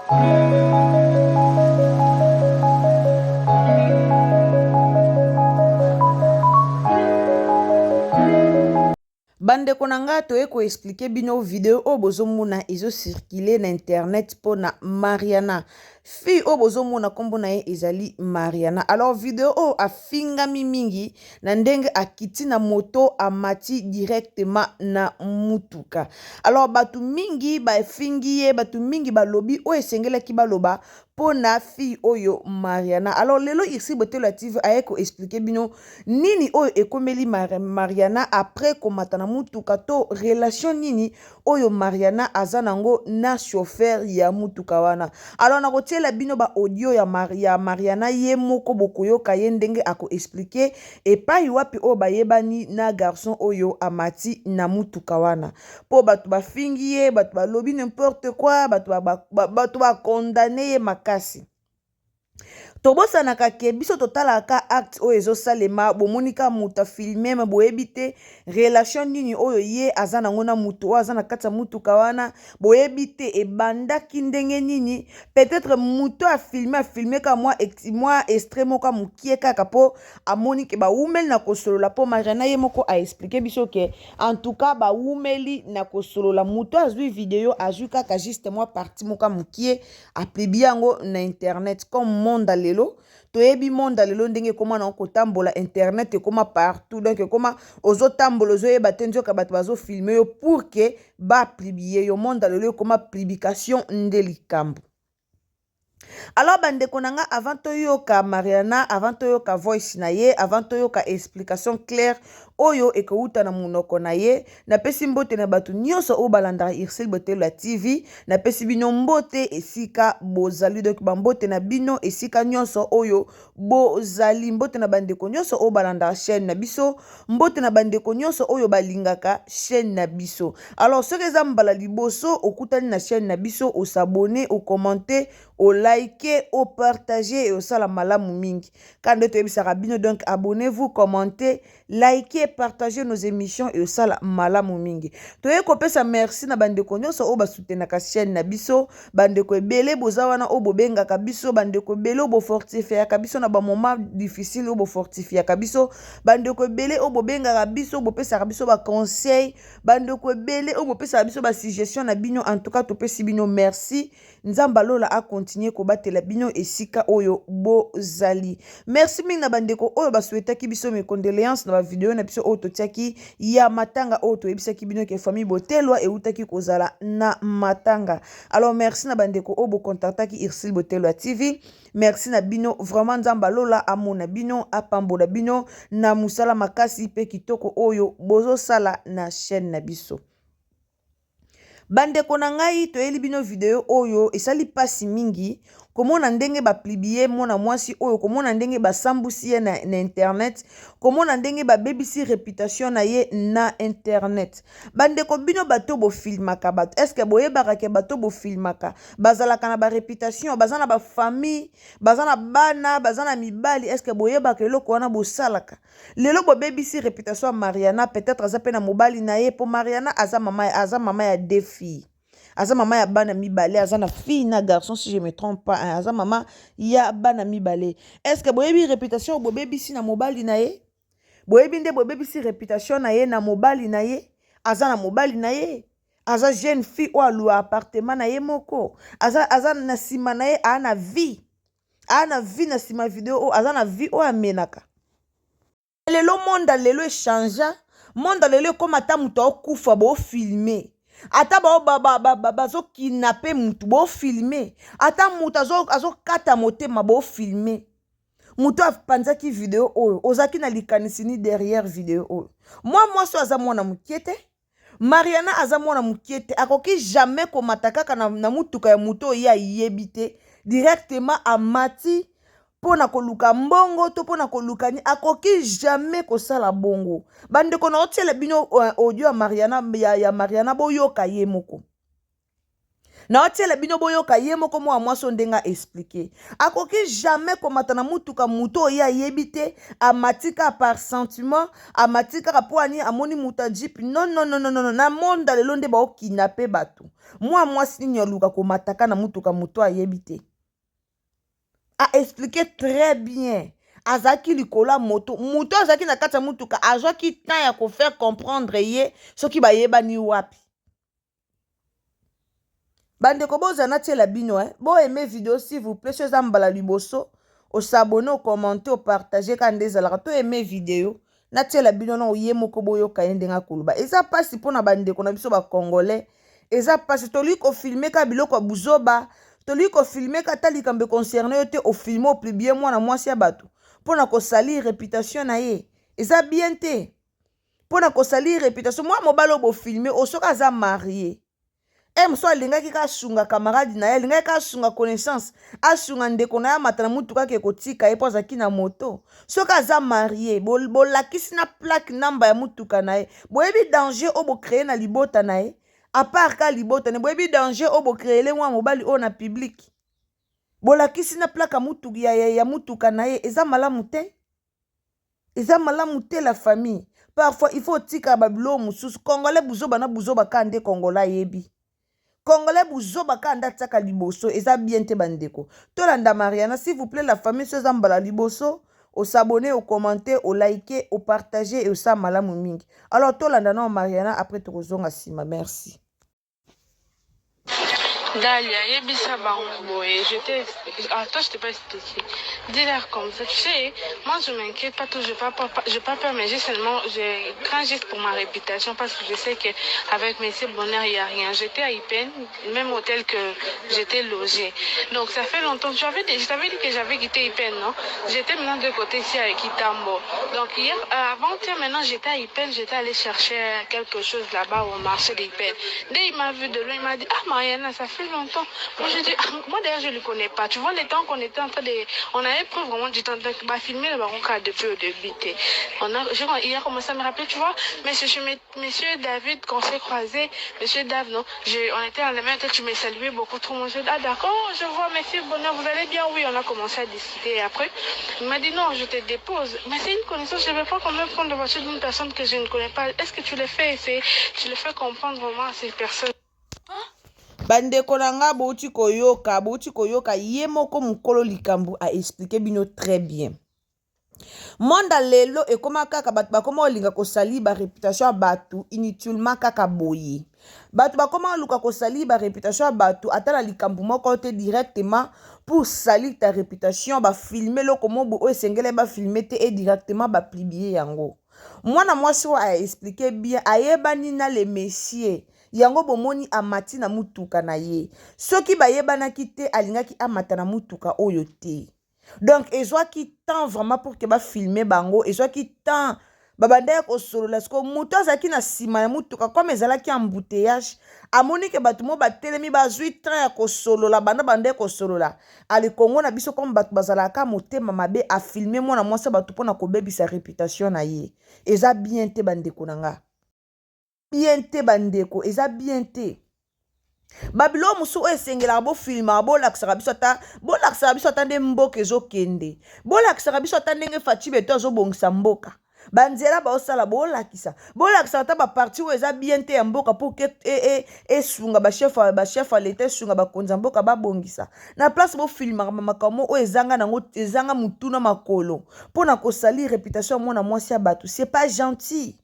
Bandeko na nga toye ko expliquer bino video oyo bozomona ezo circuler na internet mpo na Mariana. Fille oyo bozomona nkombo na ye ezali Mariana. Alors video oyo afingami mingi na ndenge akiti na moto amati directement na mutuka. Alors bato mingi bafingi ye, bato mingi balobi oyo esengelaki baloba mpo na fille oyo Mariana. Alors lelo Irsi Botelo ya TV aye ko expliquer bino nini oyo ekomeli Mar Mariana après komata na mutuka to relation nini oyo Mariana aza nango na chauffeur ya mutuka wana. Alors nakotiela bino ba audio ya, Mar ya Mariana ye moko bokoyoka ye ndenge ako expliquer epai wapi oyo bayebani na garçon oyo amati na mutuka wana. mpo bato bafingi ye bato balobi n'importe quoi bato bato bakondane ye makasi tobosanaka ke biso totalaka acte oyo ezosalema bomoni ka moto afilme me boyebi te relation nini oyo ye aza nango na moto oyo aza na kati ya motuka wana boyebi te ebandaki ndenge nini peut-être moto afilme afilme ka mwa mwa extrait moko ya mokie kaka mpo amoni ke bawumeli na kosolola mpo mariana ye moko aexplike biso ke En tout cas ba wumeli na kosolola mutu azui video azui kaka juste mwa partie moko ya mukie a publie yango na internet comme monde ya lelo toyebi monde ya lelo ndenge ekoma nango kotambola internet ekoma partout donc ekoma ozotambola ozoyeba te nzoka bato bazo filme yo pour que ba publie yo monde ya lelo ekoma publication nde likambo. Alors bandeko na nga avant toyoka Mariana, avant toyoka voice na ye, avant toyoka explication claire oyo ekowuta na monoko na ye, napesi mbote na bato nyonso oyo balandaka Ursule Botelo ya TV, napesi bino mbote esika bozali, donc bambote na bino esika nyonso oyo bozali, mbote na bandeko nyonso oyo balandaka chaîne na biso, mbote na bandeko nyonso oyo balingaka chaîne na biso. Alors soki eza mbala liboso okutani na chaîne na biso, osabone, okommente, olike, opartage, osala malamu mingi. Kaka nde toyebisaka bino, donc abonnez-vous, commentez, likez, partagez nos émissions et osala malamu mingi. Toye kopesa merci na bandeko nyonso oyo basoutenaka chaîne na biso, bandeko ebele boza wana oyo bobengaka biso, bandeko ebele oyo bofortifiaka biso na ba moment difficile oyo bofortifiaka biso, bandeko ebele oyo bobengaka biso, bopesaka biso ba conseil, bandeko ebele oyo bopesaka biso ba suggestion na bino. En tout cas topesi bino merci. Nzambe alola a continuer kobatela bino esika oyo bozali. Merci mingi na bandeko oyo basouhaitaki biso mes condoléances na ba video na biso oyo totiaki ya matanga oyo toyebisaki bino ke famille Botelwa eutaki kozala na matanga. Alors merci na bandeko oyo bocontactaki Ursule Botelwa TV. Merci na bino vraiment Nzambe alola amona bino apambola bino na mosala makasi pe kitoko oyo bozosala na chaîne na biso. Bandeko na ngai toyeli bino video oyo esali pasi mingi komona ndenge ba publie mwana mwasi oyo komona ndenge basambusi ye na, na internet komona ndenge babebisi reputation na ye na internet bandeko bino bato bofilmaka bato eske boyebaka ke bato bofilmaka bazalaka na bareputation baza na bafamille baza na bana baza na mibali eske boyebaka eloko wana bosalaka Lelo bobebisi reputation ya Mariana, peut-etre aza pe na mobali na ye po Mariana aza mama aza mama ya deux filles. Aza mama ya bana mibale, aza na fille na garçon si je me trompe pas, hein. Aza mama ya bana mibale. Est-ce que boyebi reputation bobebisi na mobali na ye? Boyebi nde bobebisi reputation na ye na mobali na ye? Aza na mobali na ye. Aza jeune fille oyo alua appartement na ye moko. Aza aza na sima na ye a na vie. Aa na vie na sima video oyo aza na vie oyo amenaka. Lelo monde ya lelo echangea monde ya lelo ekoma ata moto aokufa bofilme ata bazokinape motu bofilme ata moto azokata motema bofilme moto apanzaki video oyo ozalaki na likanisi ni derrière video oyo mwa mwasi oyo aza mwana mokie te Mariana aza mwana mukie te akoki jamais komata kaka na, na mutuka ya moto oyo ye ayebi te directement amati mpo na koluka mbongo to mpo na koluka nini akoki jamais kosala bongo bandeko na otiela bino euh, audio ya Mariana, ya, ya Mariana boyoka ye moko. Naotiela bino boyoka ye moko mwana mwasi oyo ndenge a explique. Akoki jamais komata na mutuka moto oyo ye ayebi te, amati kaka par sentiment, amati kaka mpo ani amoni moto ya jeep. Non, non, non, non, non. Na monde ya lelo nde baokidnape bato. Mwana mwasi nini aluka komataka na mutuka moto ayebi te? A explique très bien. Azalaki likolo ya moto, moto azalaki na kati ya mutuka azwaki temps ya kofaire comprendre ye soki bayebani wapi. Bandeko bozala natiela bino eh. Bo aimer video s'il vous plaît, so eza mbala liboso osabone, okommente, opartage kaka nde ezalaka. To aimer video natiela bino na oye moko boyoka ye ndenge akoloba. Eza mpasi mpona bandeko na biso bacongolais, eza mpasi. Tolingi kofilme kaka biloko ya buzoba, tolingi kofilme kaka ata likambo econcerne yo te, ofilme opublie mwana mwasi ya bato mpona kosalir réputation na ye. Eza bien te mpona kosalir réputation mwana mobali oyo bofilme oyo soki aza marie e mosusu alingaki kaka asunga camarade na ye, alingaki kaka asunga connaissance, asunga ndeko na ye amata na mutuka ake kotika ye mpo azalaki na moto. Soki aza marie, bolakisi na plaque namba ya mutuka na ye, boyebi danger oyo bocreye na libota na ye. Apart ka libota na ye, boyebi danger oyo bocreyele mwana mobali oyo na public. Bolakisi na plaque ya mutuka na ye, eza malamu te. Eza malamu te la famille. Parfois il faut otika ba biloko mosusu. Congolais buzoba na buzoba kaka nde congolais ayebi. Congolais buzoba kaka nde atiaka liboso. Eza bien te bandeko. Tolanda Mariana s'il vous plaît la famille, so eza mbala liboso osabone, okommente, olike, opartage, osala malamu mingi. Alors tolanda nao Mariana, après tokozonga nsima. Merci. Dalia, yebisa bango boye, je t'ai ah, toi je t'ai pas expliqué. Dis-leur comme ça, tu sais, moi je m'inquiète pas tout, je pas peur, je pas peur, mais j'ai seulement, je crains juste pour ma réputation parce que je sais que avec Monsieur Bonheur il y a rien. J'étais à Ipen, même hôtel que j'étais logée. Donc ça fait longtemps, j'avais, je t'avais dit que j'avais quitté Ipen, non? J'étais maintenant de côté ici à Kitambo. Donc hier, avant-hier maintenant j'étais à Ipen, j'étais allée chercher quelque chose là-bas au marché d'Ipen. Dès il m'a vu de loin, il m'a dit, ah Mariana, ça fait longtemps. Moi je dis, ah, moi d'ailleurs je ne le connais pas. Tu vois le temps qu'on était en train de... On avait pris vraiment du temps de bah, filmer le baron depuis au début. On a, je, il a commencé à me rappeler, tu vois, mais c'est monsieur David qu'on s'est croisé, monsieur David, non, je, on était dans la même tête, tu me saluais beaucoup trop. Moi je dis, ah d'accord, je vois monsieur Bonheur, vous allez bien? Oui, on a commencé à discuter. Et après, il m'a dit, non, je te dépose. Mais c'est une connaissance, je ne vais pas quand même prendre la voiture d'une personne que je ne connais pas. Est-ce que tu le fais? C'est, tu le fais comprendre vraiment à ces personnes. Bandeko na nga, bouti koyoka, bouti koyoka ye moko mokolo likambo a explique bino très bien. Monde lelo ekoma kaka bato bakoma kolinga kosalir baréputation ya bato inutilement kaka boye. Bato bakoma koluka kosalir baréputation ya bato ata na likambo moko te, directement pour salir ta réputation, bafilme eloko moko oyo esengeli bafilme te e directement bapublie yango. Mwana mwasi oyo aexplike bien, ayebani na le monsieur, yango bomoni amati na mutuka na ye. Soki bayebanaki te, alingaki amata na mutuka oyo te. Donc ezwaki temps vraiment pour que bafilme bango, ezwaki temps babandaki kosolola. Siko moto azalaki na nsima ya motuka, comme ezalaki embouteillage, amoni ke bato mo batelemi, bazwi train ya kosolola, banda bandaki kosolola. Ale Kongo na biso, comme bato bazalaka motema mabe, afilme mwana mwasi ya bato mpona kobebisa réputation na ye. Eza bien te bandeko na nga, bien te bandeko, eza bien te. Babiloko mosusu oyo esengelaka bofilmaka, bolakisaka biso ata, bolakisaka biso ata nde mboka ezokende, bolakisaka biso ata ndenge Fatshi Béton azobongisa mboka, banzela baosala, bolakisa, bolakisaka ata baparti oyo eza bien te ya mboka mpo ke esunga bachef, bachef ya leta, esunga bakonzi ya mboka babongisa. Na place bofilmaka bamakambo oyo ezanga nango, ezanga motuna makolo, mpona kosalir réputation ya mwana mwasi ya bato, c'est pas gentil,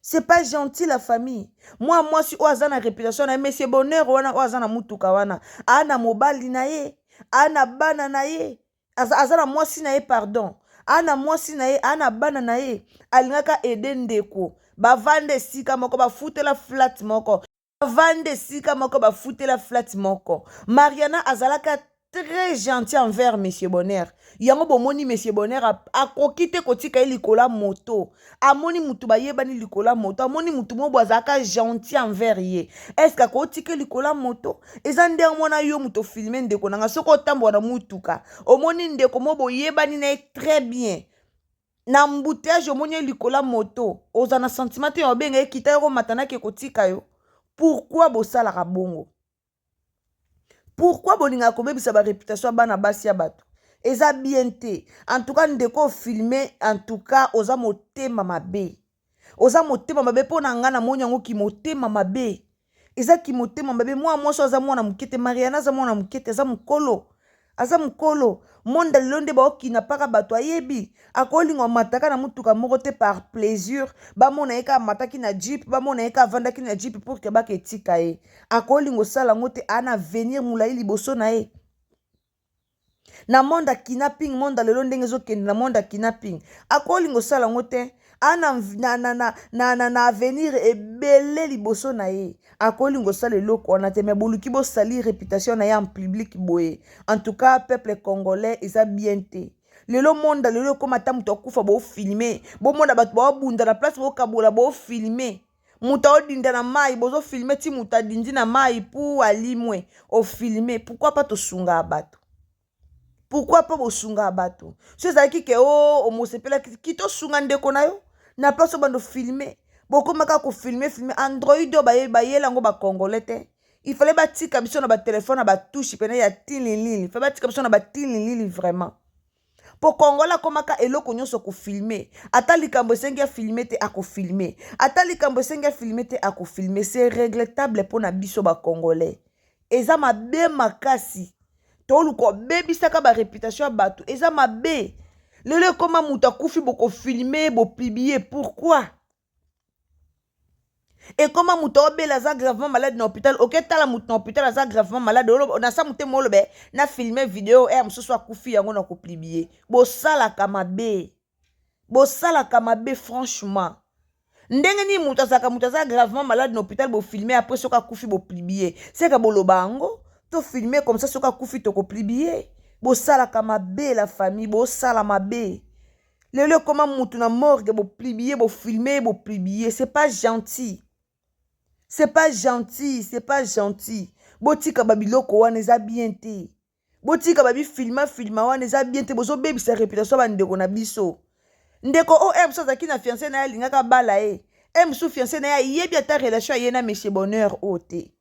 c'est pas gentil la famille. Mwa mwasi oyo aza na réputation na ye, monsieur Bonheur wana oyo aza na mutuka wana, aa na mobali na ye, aa na bana na ye, aza, aza na mwasi na ye, pardon, aa na mwasi na ye, aa na bana na ye. Alingaka ede ndeko, bavanda esika moko, bafutela flat moko, bavanda esika moko, bafutela flat moko. Mariana azalaka très gentil envers monsieur Bonheur, yango bomoni monsieur Bonheur akoki te kotika ye likolo ya moto. Amoni mutu bayebani likolo ya moto, amoni mutu moko boye azalaka gentil envers ye, est-ce akotika likolo ya moto? Eza ndenge mwana yo moto ofilme. Ndeko na nga, soki otambola na mutuka, omoni ndeko moko boyebani na ye très bien, na embouteillage omoni ye likolo ya moto, oza na sentiment te ya obenga ye, kita yo komata nake kotika yo? Pourquoi bosalaka bongo? Pourquoi bolingaka kobebisa ba réputation ya bana basi ya bato? Eza bien te. En tout cas, ndeko filme, en tout cas oza motema mabe, oza motema mabe. Mpo na ngai namoni yango kimotema mabe, eza kimotema mabe. Mwana mwasi aza mwana moke te, Mariana aza mwana moke te, aza mokolo, aza mokolo. Monde lelo nde baokina mpaka bato ayebi akolinga amataka na motuka moko te par plaisir, bamona ye kaka amataki na jeep, bamona ye kaka avandaki na jeep pour que baka etika ye. Akolinga osala yango te, aa na avenir molai liboso na ye na monde ya kidnapping. Monde lelo ndenge ezokende na monde ya kidnapping, akolinga osala yango te. A na avenir ebele liboso na ye, akolinga osala eloko wana te. Mais boluki bosali réputation na ye en public boye. En tout cas, peuple congolais, eza bien te. Lelo monde lelo ekóma ata moto akufa, bofilme. Bomona bato baobunda na place, bokabola, bofilme. Moto aodinda na mai, bozofilme ti moto adindi na mai pu alimwe, ofilme. Pourquoi pas tosungaka bato? Pourquoi mpo bosungaka bato? So ezalaki ke o omosepelaki ki tosunga ndeko na yo na place oyo bando filme, bokóma kaka kofilme filme. Android oyo bayela yango bacongolais te. Il fallait batika biso na batelefone na batouche pene ya tililili. Fallait batika biso na batililili vraiment, mpo Kongola akomaka eloko nyonso kofilme. Ata likambo esengi afilme te, akofilme. Ata likambo esengi afilme te, akofilme. C'est regrettable mpo na biso bacongolais, eza mabe makasi. Toluka obebisaka baréputation ya bato, eza mabe. Lelo ekóma moto akufi, bokofilme, bopublier. Pourquoi? Ekóma moto aobela, aza gravement malade na hôpital, oketala moto na hôpital aza gravement malade, nasa motema olobe na filme video ere mosusu akufi yango na kopublier. Bosalaka mabe, bosalaka mabe franchement. Ndenge nini moto azalaka, moto aza gravement malade na hôpital, bofilme, après soki akufi bopublier? Seka boloba yango, tofilme comme ça, soki akufi tokopublier. Bosalaka mabe, la famille, bosala mabe. Lelo ekóma mutu na morgue, bopublier, bofilme, bopublier. C'est pas gentil, c'est pas gentil, c'est pas gentil. Botika babiloko wana, eza bien te. Botika babifilma filma wana, eza bien te. Bozobebisa réputation ya bandeko na biso. Ndeko oyo r mosu azalaki na fiancé na ye, alingaka bala ye. E mosusu fiancé na ye ayebi ata relation aye na monsieur Bonheur oyo te.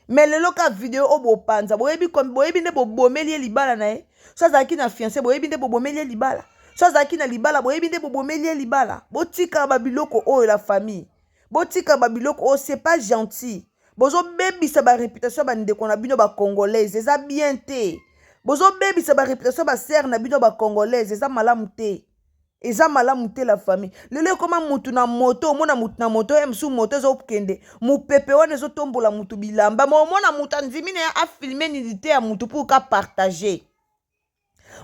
Mais lelo ka video oyo bopanza, boyebi, boyebi nde bobomeli ye libala na ye. So azalaki na fiancé, boyebi nde bobomeli ye libala. So azalaki na libala, boyebi nde bobomeli ye libala. Botika babiloko oyo, la famille, botika babiloko oyo, c'est pas gentil. Bozobebisa baréputation ya bandeko na bino bacongolaise, eza bien te. Bozobebisa baréputation ya basœur na bino bacongolaise, eza malamu te, eza malamu te, la famille. Lelo ekóma mutu na moto, omona mutu na moto ye mosusu, moto ezokende, mopepe wana ezotombola mutu bilamba. Ma omona mutu andimi na ye afilme nudité ya mutu mpo ka partage.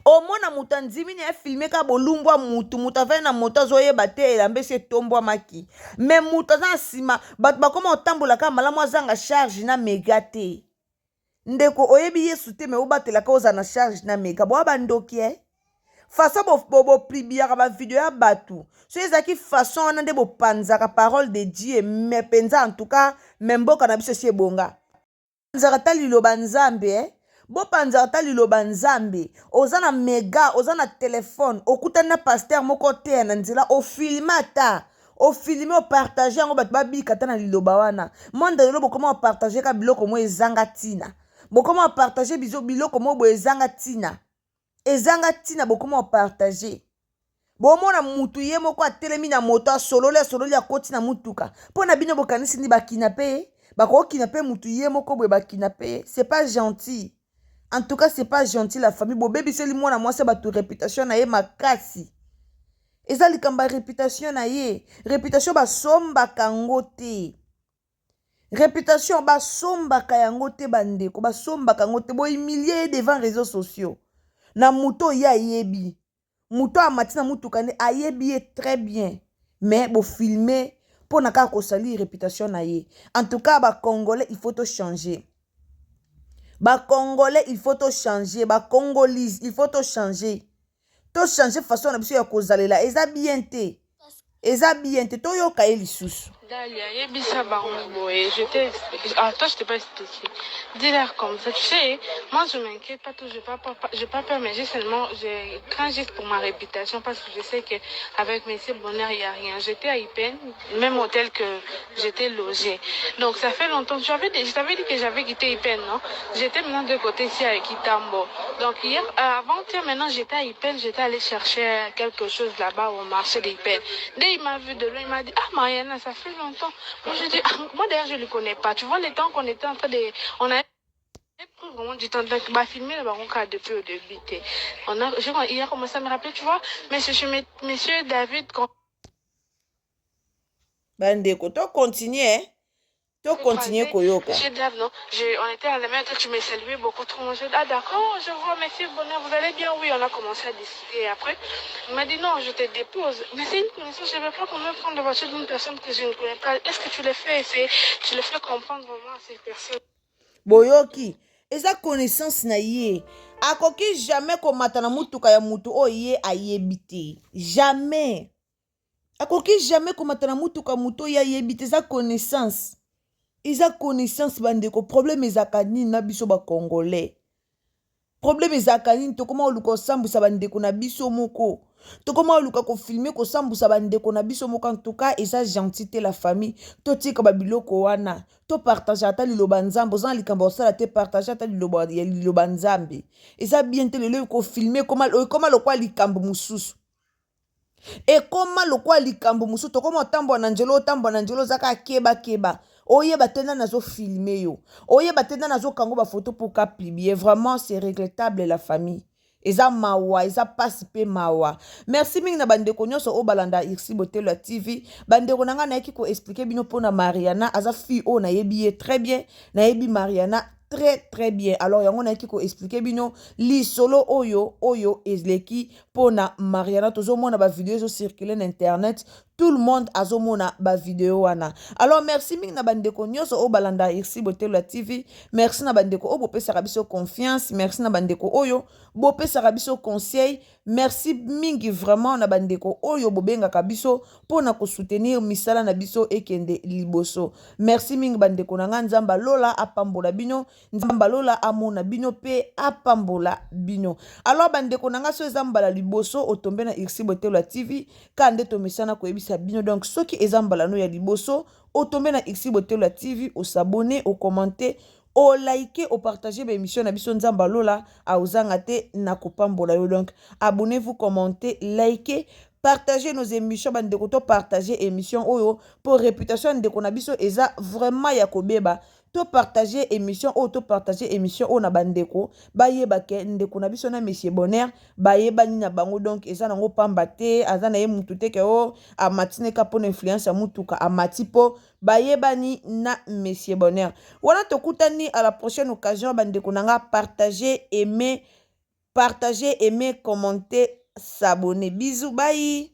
Omona moto andimi na ye afilme kaka bolumbu ya mutu. Moto avandi na moto, azoyeba te elamba esi etombwamaki. Mais moto aza na nsima, bato bakóma kotambola kaka malamu, azanga charge na méga te. Ndeko, oyebi Yesu te, mais obatelaka ozala na charge na méga. Boya bandoki e façon bopubliaka bavideo ya bato. So ezalaki façon wana nde bopanzaka parole de Dieu, mais mpenza, en tout cas, mais mboka na biso esi ebonga. Panzaka ta liloba Nzambe, eh? Bopanzaka ta liloba Nzambe. Oza na méga, oza na telefone, okutani na pasteur moko te na nzela, ofilme, ata ofilme, opartage yango, bato babika ata na liloba wana. Monde lelo bokoma opartage ka biloko mo ezanga ntina, bokoma opartage biloko mo boye ezanga ntina, ezanga ntina. Bokoma opartage, bomona mutu ye moko atelemi na moto, asololi, asololi, akoti na mutuka. Mpo na bino bokanisi nini? Bakina mpe ye, bakokina mpe mutu ye moko boye, bakina mpe ye. C'est pas gentil, en tout cas c'est pas gentil, la famille. Bobebiseli mwana mwasi bato réputation na ye makasi. Eza likambo ya réputation na ye. Réputation basombaka yango te, réputation basombaka yango te, bandeko, basombaka yango te. Bohumilie ye devant réseaux sociaux na moto oyo ayebi, moto amati na mutuka nde ayebi ye très bien, mais bofilme mpo na kaka kosali réputation na ye. En tout cas, bacongolais, il faut tochanger. Bacongolais, il faut tochanger. Bacongolise, il faut tochanger, tochanger façon na biso ya kozalela. Eza bien te, eza bien te. Toyoka ye lisusu. Dalia, yebisa bango boye, je t'ai ah, toi je t'ai pas expliqué. Dis-leur comme ça, tu sais, moi je m'inquiète pas tout, je pas peur, j'ai pas peur, mais j'ai seulement, je crains juste pour ma réputation parce que je sais que avec Monsieur Bonheur il y a rien. J'étais à Ipen, même hôtel que j'étais logée. Donc ça fait longtemps, je t'avais dit que j'avais quitté Ipen, non? J'étais maintenant de côté ici avec Itambo. Donc hier, avant-hier maintenant j'étais à Ipen, j'étais allée chercher quelque chose là-bas au marché d'Ipen. Dès il m'a vu de loin, il m'a dit, ah Mariana, ça fait longtemps. Moi je dis, ah, moi d'ailleurs je le connais pas. Tu vois le temps qu'on était en train de... On a pris vraiment du temps. Donc, bah, filmer le baron depuis au début. On a, je, il a commencé à me rappeler, tu vois, monsieur, monsieur David, quand bandeko to continue to continue koyoka. Monsieur Dave, non, je, on était à la même tu me saluais beaucoup trop. Moi, je dis, ah d'accord, je vois, monsieur Bonheur, vous allez bien? Oui, on a commencé à discuter. Et après, il m'a dit, non, je te dépose. Mais c'est une connaissance, je ne veux pas qu'on me prenne la voiture d'une personne que je ne connais pas. Est-ce que tu le fais? C'est, tu le fais comprendre vraiment à ces personnes. Boyoki, eza connaissance na ye, akoki jamais komata na mutuka ya mutu oyo ye ayebi te. Jamais akoki jamais komata na mutuka mutu oyo ayebi te. Eza connaissance, eza connaissance. Bandeko, problème ezalaka nini na biso bacongolais? Problème ezalaka nini? Tokoma koluka kosambwisa bandeko na biso moko, tokoma koluka kofilmer, kosambwisa bandeko na biso moko. En tout cas eza gentil te, la famille. Totika babiloko wana, topartage ata liloba Nzambe. Oza na likambo kosala te, partage ata liloba ya liloba Nzambe. Eza bien te. Lelo ekofilmer, ekoma lokwa likambo mosusu, ekoma lokwa likambo mosusu. Tokoma otambola na nzela, otambola na nzela, oza kaka kebakeba, oyeba te nani azofilmer yo, oyeba te nani azokanga bafoto mpo ka publier. Vraiment, c'est regrettable, la famille. Eza mawa, eza mpasi mpe mawa. Merci mingi na bandeko nyonso oyo balanda Irsi Botelo ya TV. Bandeko na ngai, nayaki koexpliquer bino mpona Mariana. Aza fille oyo nayebi ye très bien, nayebi Mariana très très bien. Alors yango nayaki koexpliquer bino lisolo oyo eleki mpona Mariana. Tozomona bavideo ezocircule na internet, tout le monde azomona bavideo wana. Alors merci mingi na bandeko nyonso oyo balanda Irsi Botelo ya TV. Merci na bandeko oyo bopesaka biso confiance, merci na bandeko oyo bopesaka biso conseil, merci mingi vraiment na bandeko oyo bobengaka biso mpona kosoutenir misala na biso ekende liboso. Merci mingi, bandeko na ngai. Nzambe alola apambola bino, Nzambe alola amona bino mpe apambola bino. Alors bandeko na ngai, so eza mbala liboso otombe na Irsi Botelo ya TV, ka nde tomesana koyebisa bino. Donc soki eza mbala no ya liboso otombe na Irsi Botelo ya TV, os'abonner, ocommenter, olike, opartage baémission na biso, Nzambe alola aozanga te na kopambola yo. Donc abonnez-vous, commentez, likez, partagez nos émissions. Bandeko, to partager émission oyo mpo réputation ya ndeko na biso eza vraiment ya kobeba. Topartage émission oyo, topartage émission oyo na bandeko bayeba ke ndeko na biso na monsieur Bonheur bayebani na bango. Donc eza nango pamba te, aza na ye mutu te ke o amati neka mpona influence ya mutuka, amati mpo bayebani na monsieur Bonheur wana. Tokutani à la prochaine occasion, bandeko na nga. Partager, aimer, partager, aimer, commenter, s'abonner. Bisous, bye.